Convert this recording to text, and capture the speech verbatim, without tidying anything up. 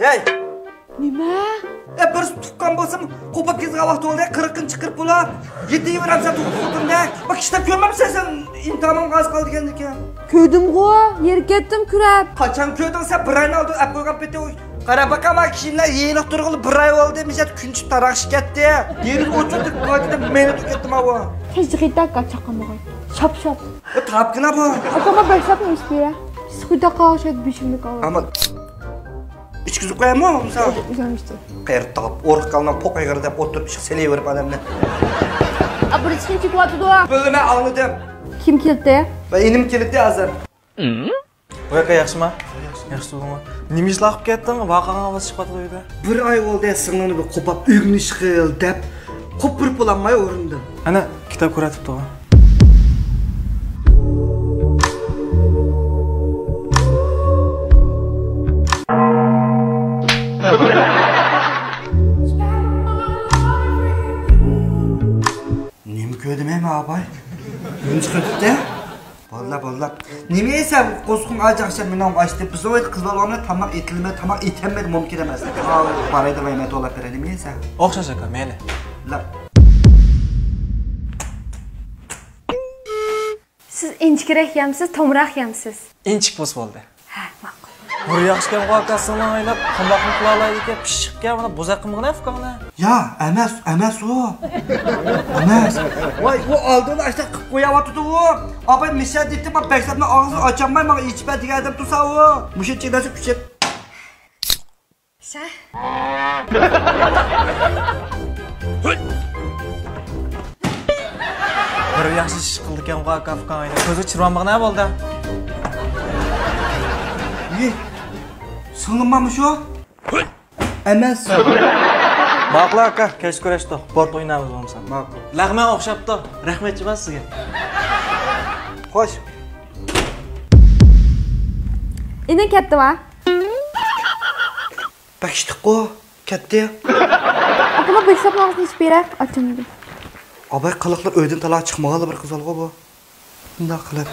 ھەي! نېمە؟ ئە، بىر تۇغقان بولسام، قوپۇپ كېتىدىغان ۋاقتى بولدى، قىرىقىنچى قىرىق بولۇپ، يېتىۋېرەمسەن تۇغۇپ خوتۇندەك. بۇ كىشىلەر كۆرمەمسەن سەن، ئىمتىھانىڭ ئاز قالدى دېگەندىكەن. كۆردۈمغۇ، يېرى كەتتىم كۈرەپ. قاچان كۆردۈڭ سەن؟ بىر ئاينى ئالدىن ئەپ قويغان پېتى. قارا باقا، ما كىشىلەر يېنىق تۇرغىلى بىر ئاي بولدى، مىجەت كۈنچىپ تاراقشىپ كەتتى. يېرى ئوچۇق دېدى، مەينەت كەتتى ماۋۇ. كەچ غىيتاك چاقمىغاي. شاپ شاپ. ئە، تاپكىنا بۇ. ئاكاما بەشلاپنى ئىچىپ بېرە. سىخۇيدا قاغا شايت بېشىمنى قاغا. ئاما ئىچكۈزۈپ قويامۇ، مىسال؟ ئۆزۈم ئىچتىم. قېرىتاپ، ئورۇق قالغان پوق ئېغىر دەپ ئولتۇرۇپ ئىشقا سېلىۋېرىپ ئادەمنى. ئا، بىر ئىچكىن چېكىۋاتىدۇ. بىلدىمەن، ئاڭلىدىم. كىم كېلىتتى؟ ۋە ئىنىم كېلىتتى ھازىر. ۋاي ئاكا، ياخشىما؟ ياخشى تۇردۇڭمۇ؟ نېمە ئىشلار قىلىپ كەتتىڭ؟ ۋاقاڭغا ئاۋاز چىقىۋاتىدۇ ئۆيدە. بىر ئاي بولدى، سىڭلىڭنى بىر قوپاپ ئۆگىنىش قىل دەپ، قوپۇرۇپ بولالماي ئورنىدىن. ئەنە، كىتاب كۆرۈۋاتىپتىغۇ. نېمە كۆردۈم ھەي، ماۋۇ ئاپاي؟ يۇمشىق ئۆتۈپتۇ. باللا، باللا. نېمە يەيسەن؟ قورسىقىڭ ئاچ ئاخشام مېنىڭ ئاچتى. بىزنىڭ ئۆيدە قىز بالا بولغان بىلەن تاماق ئېتىلمەيدۇ، تاماق ئېتەلمەيدۇ، مۇمكىن ئەمەس. ھاۋ، باراي دەپ يەيمەن، توۋلاپ بېرەي. نېمە يەيسەن؟ ئوخشاش ئاكا، مەيلى. لا. سىز ئىنچىكىرەك يەمسىز، تومراق يەمسىز؟ ئىنچىك بولسا بولدى. ھە، ماقۇل. بىر ياخشىكەنغۇ ئاكا، سىڭلىڭ ئويناپ تاماقنى قىلالايدىكەن، پىششىقكەن، مانا بوزەك قىلمىغىن ئۇكاڭنى. يا، ئەمەس، ئەمەس ئۇ. ئەمەس. ۋاي، ئۇ ئالدىن ئاشتا قىلىپ قويۇۋاتىدۇ ئۇ. ئاپاي مىشە دېيىپتى، ما بەشلەپنى ئاغزىنى ئاچالماي ماڭا ئېچىپ بەر دېگەن ئادەم تۇرسا ئۇ. مۇشۇ چېگداسى كۈچەپ. شە. بىر ياخشى ئىش قىلدىكەنغۇ ئاكا ئۇكاڭ ئاينى. كۆزى چىرمانمىغىنا بولدى. ئى، سىڭلىممۇ شۇ؟ ئەمەس. ماقۇل ئاكا، كەچ كۆرۈشتۇق. بورت ئوينايمىز بولمىسا. ماقۇل. لەغمەن ئوخشاپتۇ. رەھمەتچىمەن سىزگە. خوش. ئىنى كەتتىما؟ بەك ئىچتىققۇ، كەتتى. ئاكىمۇ بەشلەپ ماڭسىنى ئىچىپ بېرە، ئاچامدى. ئاباي قىلىقلىق ئۆيدىن تالا چىقمىغانلا بىر قىز بالىغۇ بۇ. بۇنداق قىلىپ.